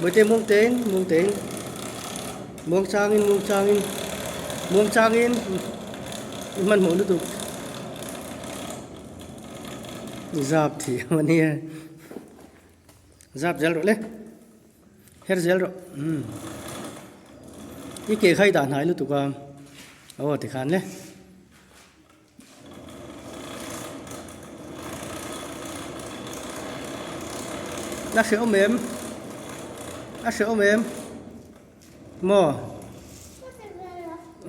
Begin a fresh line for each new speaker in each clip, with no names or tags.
Bawihte muang tein muang tein muang changin muang changin muang changin i hmanhmawh lutuk zap thiam a nia zap zel rawh le her zel rawh umm i ke kha i dah hnai lutuk a aw tikhan le. A hrehawm em? A hrehawm em? Maw?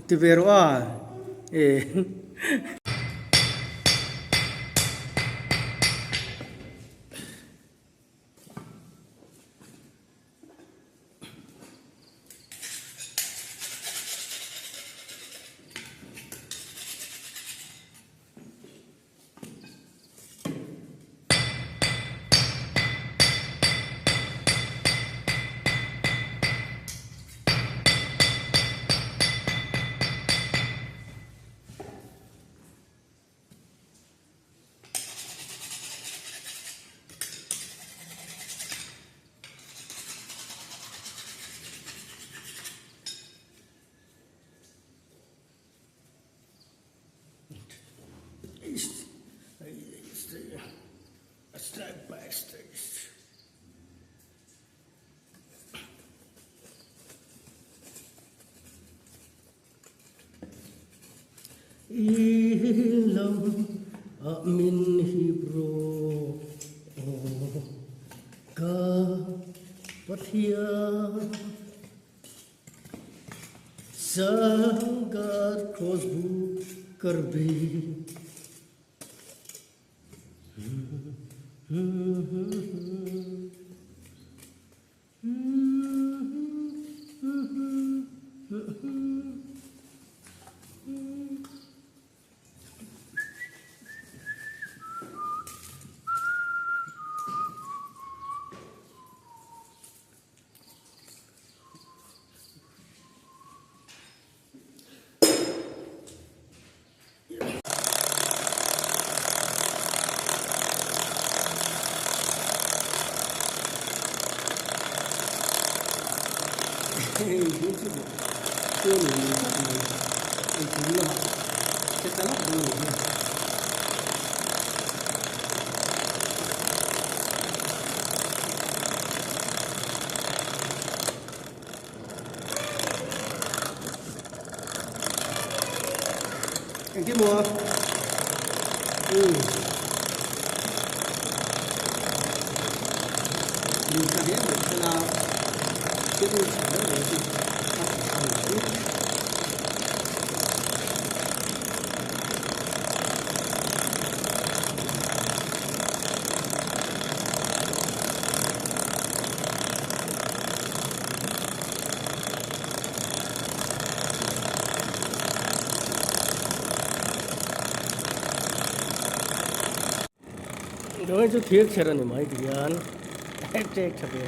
Ti ve rawh a. E. I lam ah min hip rawh aw ka Pathian Sangat crossbow karbi. Engtin maw? Umm. Min tha hle mai sela, thil chhe reng reng chu a tha ang chu. Dawng chu thir chher a ni mai ti hian ṭek ṭha ve.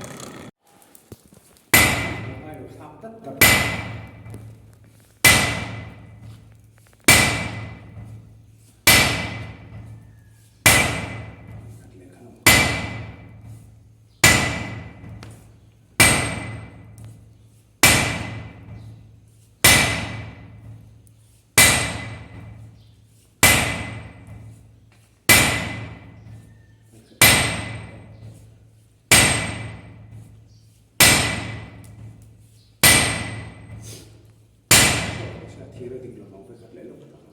Thir a dik lovang vekhat leh lawk tak.